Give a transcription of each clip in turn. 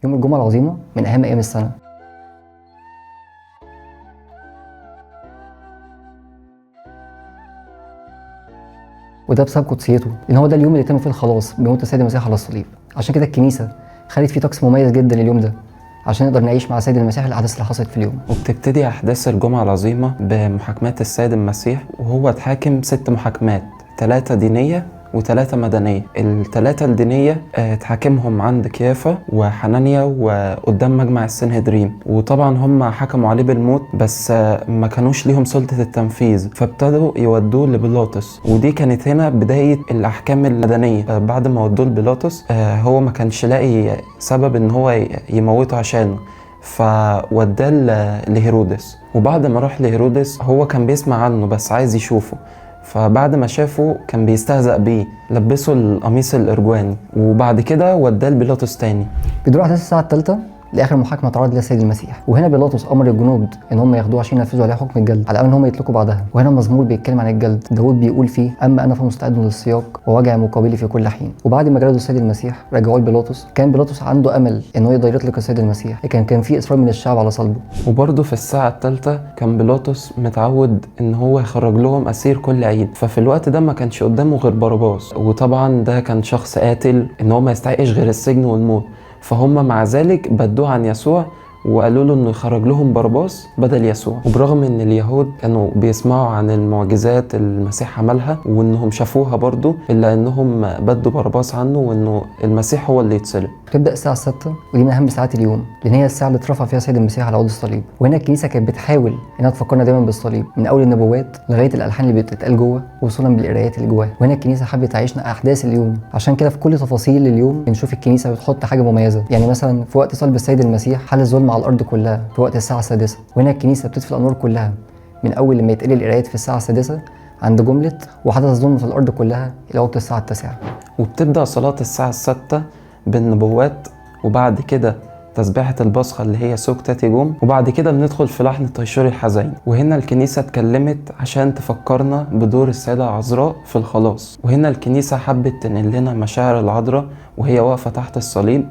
يوم الجمعة العظيمة من أهم أيام السنة. وده بسبب قدسيته، لأن هو ده اليوم اللي تم فيه الخلاص بموت السيد المسيح على الصليب. عشان كده الكنيسة خلت فيه طقس مميز جدا لليوم ده عشان نقدر نعيش مع السيد المسيح الأحداث اللي حصلت في اليوم. وبتبتدي أحداث الجمعة العظيمة بمحاكمات السيد المسيح، وهو اتحاكم 6 محاكمات، 3 دينية و3 مدنية. ال3 الدينية اتحاكمهم عند كيافا وحنانيا وقدام مجمع السنهدريم، وطبعا هم حكموا عليه بالموت بس ما كانوش ليهم سلطة التنفيذ، فابتدوا يودوه لبيلاطس، ودي كانت هنا بداية الأحكام المدنية. بعد ما ودوه لبيلاطس هو ما كانش لاقي سبب ان هو يموته عشانه، فوداه لهيرودس. وبعد ما راح لهيرودس هو كان بيسمع عنه بس عايز يشوفه، فبعد ما شافه كان بيستهزأ بيه، لبسه القميص الارجواني، وبعد كده وداه لبيلاطس تاني. بيدور احداث الساعة 3 لاخر محاكمة تعرض لها السيد المسيح، وهنا بيلاطس امر الجنود ان هم ياخدوه عشان ينفذوا عليه حكم الجلد على امل ان هم يطلقوا بعدها. وهنا مزمور بيتكلم عن الجلد، داود بيقول فيه: اما انا فمستعد للسياق ووجع مقابلي في كل حين. وبعد ما جلدوا السيد المسيح رجعوه لبيلاطس. كان بيلاطس عنده امل ان هو يقدر يطلق السيد المسيح، لكن كان في اصرار من الشعب على صلبه. وبرضه في الساعة 3 كان بيلاطس متعود ان هو يخرج لهم اسير كل عيد، ففي الوقت ده ما كانش قدامه غير باراباس، وطبعا ده كان شخص قاتل ان هو ما يستحقش غير السجن والموت، فهم مع ذلك بدوه عن يسوع وقالوا له انه يخرج لهم باراباس بدل يسوع. وبرغم ان اليهود كانوا بيسمعوا عن المعجزات اللي المسيح عملها وانهم شافوها برضو، الا انهم بدوا باراباس عنه وانه المسيح هو اللي يتصلب. بتبدا الساعة 6، ودي من اهم ساعات اليوم، لان هي الساعة اللي اترفع فيها السيد المسيح على عود الصليب. وهنا الكنيسة كانت بتحاول انها تفكرنا دايما بالصليب، من اول النبوات لغاية الالحان اللي بتتقال جوه، وصولا بالقرايات اللي جواها. وهنا الكنيسة حبت تعيشنا احداث اليوم، عشان كده في كل تفاصيل اليوم بنشوف الكنيسة بتحط حاجة مميزة. يعني مثلا في وقت صلب السيد المسيح حل الظلم على الارض كلها في وقت الساعة 6، وهنا الكنيسة بتطفي الانوار كلها من اول لما يتقال القرايات في الساعة 6 عند جملة وحدث الظلم في الارض كلها الى وقت الساعة 9. وبتبدا صلاة الساعة 6 بالنبوات، وبعد كده تسبيحة البصخة اللي هي سوق تاتي جوم، وبعد كده بندخل في لحن طيشوري الحزين. وهنا الكنيسة اتكلمت عشان تفكرنا بدور السيدة العذراء في الخلاص، وهنا الكنيسة حبت تنقل لنا مشاعر العذراء وهي واقفة تحت الصليب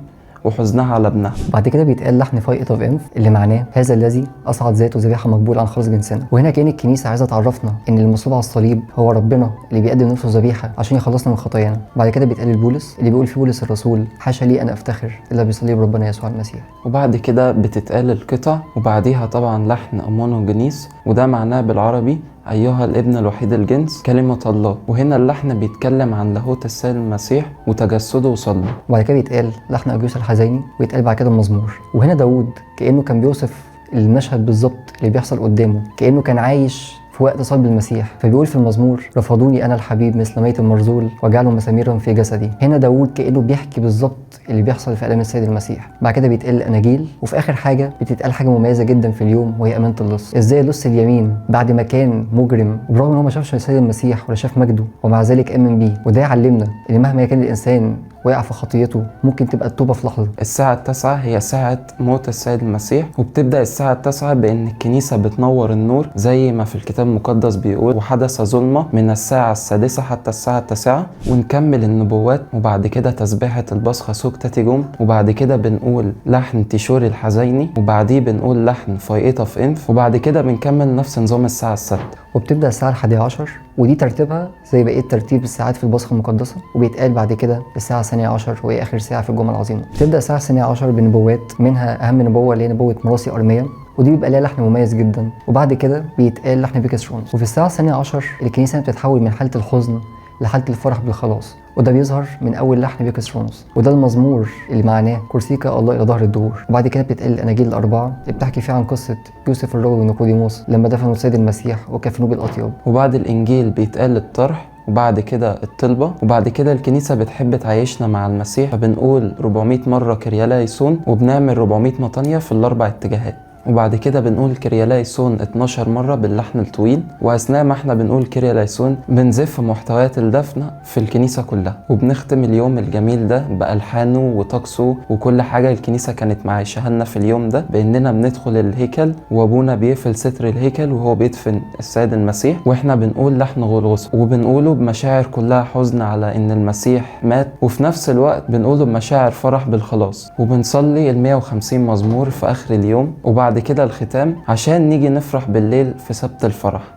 وحزنها على ابنها. بعد كده بيتقال لحن فاي اوف انف اللي معناه هذا الذي اصعد ذاته ذبيحة مقبولة عن خلاص جنسنا. وهنا كأن الكنيسة عايزه تعرفنا ان المصلوب على الصليب هو ربنا اللي بيقدم نفسه ذبيحة عشان يخلصنا من خطايانا. بعد كده بيتقال البولس اللي بيقول فيه بولس الرسول: حاشا لي ان افتخر الا بصليب ربنا يسوع المسيح. وبعد كده بتتقال القطع، وبعديها طبعا لحن امونوجينيس، وده معناه بالعربي أيها الابن الوحيد الجنس كلمة الله. وهنا اللحن بيتكلم عن لاهوت السيد المسيح وتجسده وصلبه. وبعد كده بيتقال لحن أجيوس الحزيني، ويتقال بعد كده المزمور. وهنا داود كأنه كان بيوصف المشهد بالظبط اللي بيحصل قدامه، كأنه كان عايش في وقت صلب المسيح، فبيقول في المزمور: رفضوني أنا الحبيب مثل ميت مرزول وجعلوا مساميرا في جسدي. هنا داود كأنه بيحكي بالظبط اللي بيحصل في آلام السيد المسيح. بعد كده بيتقال الأناجيل، وفي آخر حاجة بتتقال حاجة مميزة جدا في اليوم وهي أمانة اللص. إزاي اللص اليمين بعد ما كان مجرم وبرغم إن هو ما شافش السيد المسيح ولا شاف مجده ومع ذلك آمن بيه. وده يعلمنا إن مهما كان الإنسان وقع في خطيته ممكن تبقى التوبة في لحظة. الساعة 9 هي ساعة موت السيد المسيح، وبتبدأ الساعة 9 بإن الكنيسة بتنور النور زي ما في الكتاب المقدس بيقول: وحدث ظلمة من الساعة 6 حتى الساعة 9. ونكمل النبوات، وبعد كده تسبيحة البصخة سوق تاتي جوم، وبعد كده بنقول لحن تيشوري الحزيني، وبعديه بنقول لحن فايقة في انف، وبعد كده بنكمل نفس نظام الساعة 6. وبتبدأ الساعة 11، ودي ترتيبها زي بقية ترتيب الساعات في البصخة المقدسة. وبيتقال بعد كده الساعة 12 وهي آخر ساعة في الجمعة العظيمة. بتبدأ الساعة 12 بنبوات، منها أهم نبوة اللي هي نبوة مراسي أرميا، ودي بيبقى لها لحن مميز جدا. وبعد كده بيتقال لحن بيكسترونس. وفي الساعة 12 الكنيسة بتتحول من حالة الحزن لحالة الفرح بالخلاص، وده بيظهر من أول لحن بيكسترونس، وده المزمور اللي معناه كرسيك يا الله إلى ظهر الدهور. وبعد كده بتتقال الأناجيل الأربعة اللي بتحكي فيها عن قصة يوسف الراوي ونيقوديموس لما دفنوا السيد المسيح وكفنوه بالأطياب. وبعد الإنجيل بيتقال الطرح، وبعد كده الطلبة، وبعد كده الكنيسة بتحب تعيشنا مع المسيح، فبنقول 400 مرة كريالا يسون، وبنعمل 400 مطانية في الأربع اتجاهات. وبعد كده بنقول كريالايسون 12 مرة باللحن الطويل. وأثناء ما احنا بنقول كريالايسون بنزف محتويات الدفن في الكنيسة كلها، وبنختم اليوم الجميل ده بألحانه وطقسه وكل حاجة الكنيسة كانت معيشها لنا في اليوم ده، بإننا بندخل الهيكل وأبونا بيقفل ستر الهيكل وهو بيدفن السيد المسيح، واحنا بنقول لحن غولغوثا، وبنقوله بمشاعر كلها حزن على إن المسيح مات، وفي نفس الوقت بنقوله بمشاعر فرح بالخلاص. وبنصلي 150 مزمور في آخر اليوم، وبعد كده الختام عشان نيجي نفرح بالليل في سبت الفرح.